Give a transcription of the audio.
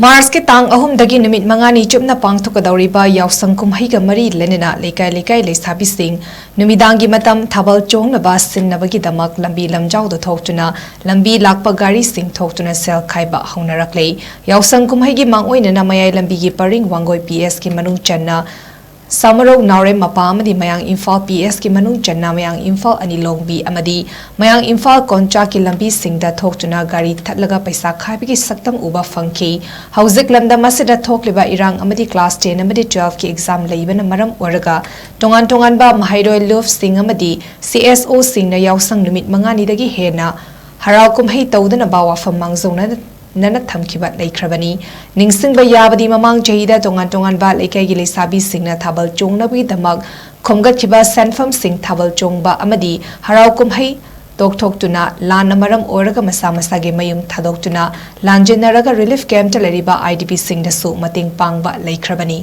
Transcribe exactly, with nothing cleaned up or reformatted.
ꯃꯥꯔꯆꯀꯤ ꯇꯥꯡ ꯑꯍꯨꯝꯗꯒꯤ ꯅꯨꯃꯤꯠ ꯃꯉꯥꯅꯤ ꯆꯨꯞꯅ ꯄꯥꯡꯊꯣꯛꯀꯗꯧꯔꯤꯕ ꯌꯥꯎꯁꯪ ꯀꯨꯝꯍꯩꯒ ꯃꯔꯤ ꯂꯩꯅꯅ ꯂꯩꯀꯥꯏ ꯂꯩꯀꯥꯏ ꯂꯩꯁꯥꯕꯤꯁꯤꯡ ꯅꯨꯃꯤꯗꯥꯡꯒꯤ ꯃꯇꯝ ꯊꯥꯕꯜ ꯆꯣꯡꯅꯕ ꯁꯤꯟꯅꯕꯒꯤꯗꯃꯛ ꯂꯝꯕꯤ ꯂꯝꯖꯥꯎꯗ ꯊꯣꯛꯇꯨꯅ, ꯂꯝꯕꯤ ꯂꯥꯛꯄ ꯒꯥꯔꯤꯁꯤꯡ ꯊꯣꯛꯇꯨꯅ ꯁꯦꯜ ꯈꯥꯏꯕ ꯍꯧꯅꯔꯛꯂꯦ꯫ ꯌꯥꯎꯁꯪ ꯀꯨꯝꯍꯩꯒꯤ ꯃꯥꯡꯑꯣꯏꯅꯅ ꯃꯌꯥꯏ ꯂꯝꯕꯤꯒꯤ ꯄꯔꯤꯡ ꯋꯥꯡꯒꯣꯏ ꯄꯤ ꯑꯦꯁꯀꯤ ꯃꯅꯨꯡ ꯆꯟꯅ ꯁꯥꯃꯔꯧ ꯅꯥꯎꯔꯦꯝ ꯃꯄꯥ ꯑꯃꯗꯤ ꯃꯌꯥꯡ ꯏꯝꯐꯥꯜ ꯄꯤ ꯑꯦꯁꯀꯤ ꯃꯅꯨꯡ ꯆꯟꯅ ꯃꯌꯥꯡ ꯏꯝꯐꯥꯜ ꯑꯅꯤ ꯂꯣꯡꯕꯤ ꯑꯃꯗꯤ ꯃꯌꯥꯡ ꯏꯝꯐꯥꯜ ꯀꯣꯟꯆꯥꯛꯀꯤ ꯂꯝꯕꯤꯁꯤꯡꯗ ꯊꯣꯛꯇꯨꯅ ꯒꯥꯔꯤ ꯊꯠꯂꯒ ꯄꯩꯁꯥ ꯈꯥꯏꯕꯒꯤ ꯁꯛꯇꯝ ꯎꯕ ꯐꯪꯈꯤ꯫ ꯍꯧꯖꯤꯛ ꯂꯝꯗꯝ ꯑꯁꯤꯗ ꯊꯣꯛꯂꯤꯕ ꯏꯔꯥꯡ ꯑꯃꯗꯤ class ten ꯑꯃꯗꯤ twelve ꯀꯤ exam ꯂꯩꯕꯅ ꯃꯔꯝ ꯑꯣꯏꯔꯒ ꯇꯣꯉꯥꯟ ꯇꯣꯉꯥꯟꯕ ꯃꯍꯩꯔꯣꯏ ꯂꯨꯞꯁꯤꯡ ꯑꯃꯗꯤ C S O ꯁꯤꯡꯅ ꯌꯥꯎꯁꯪ ꯅꯨꯃꯤꯠ ꯃꯉꯥꯅꯤꯗꯒꯤ ꯍꯦꯟꯅ ꯍꯔꯥꯎ ꯀꯨꯝꯍꯩ ꯇꯧꯗꯅꯕ ꯋꯥꯐꯝ ꯃꯥꯡꯖꯧꯅꯅ ꯊꯝꯈꯤꯕ ꯂꯩꯈ꯭ꯔꯕꯅꯤ꯫ ꯅꯤꯡꯁꯤꯡꯕ ꯌꯥꯕꯗꯤ ꯃꯃꯥꯡ ꯆꯍꯤꯗ ꯇꯣꯉꯥꯟ ꯇꯣꯉꯥꯟꯕ ꯂꯩꯀꯥꯏꯒꯤ ꯂꯩꯁꯥꯕꯤꯁꯤꯡꯅ ꯊꯥꯕꯜ ꯆꯣꯡꯅꯕꯒꯤꯗꯃꯛ ꯈꯣꯝꯒꯠꯈꯤꯕ ꯁꯦꯟꯐꯝꯁꯤꯡ ꯊꯥꯕꯜ ꯆꯣꯡꯕ ꯑꯃꯗꯤ ꯍꯔꯥꯎ ꯀꯨꯝꯍꯩ ꯇꯣꯛꯊꯣꯛꯇꯨꯅ ꯂꯥꯟꯅ ꯃꯔꯝ ꯑꯣꯏꯔꯒ ꯃꯁꯥ ꯃꯁꯥꯒꯤ ꯃꯌꯨꯝ ꯊꯥꯗꯣꯛꯇꯨꯅ ꯂꯥꯟꯖꯦꯟꯅꯔꯒ relief camp ꯇ ꯂꯩꯔꯤꯕ I D P ꯁꯤꯡꯗꯁꯨ ꯃꯇꯦꯡ ꯄꯥꯡꯕ ꯂꯩꯈ꯭ꯔꯕꯅꯤ꯫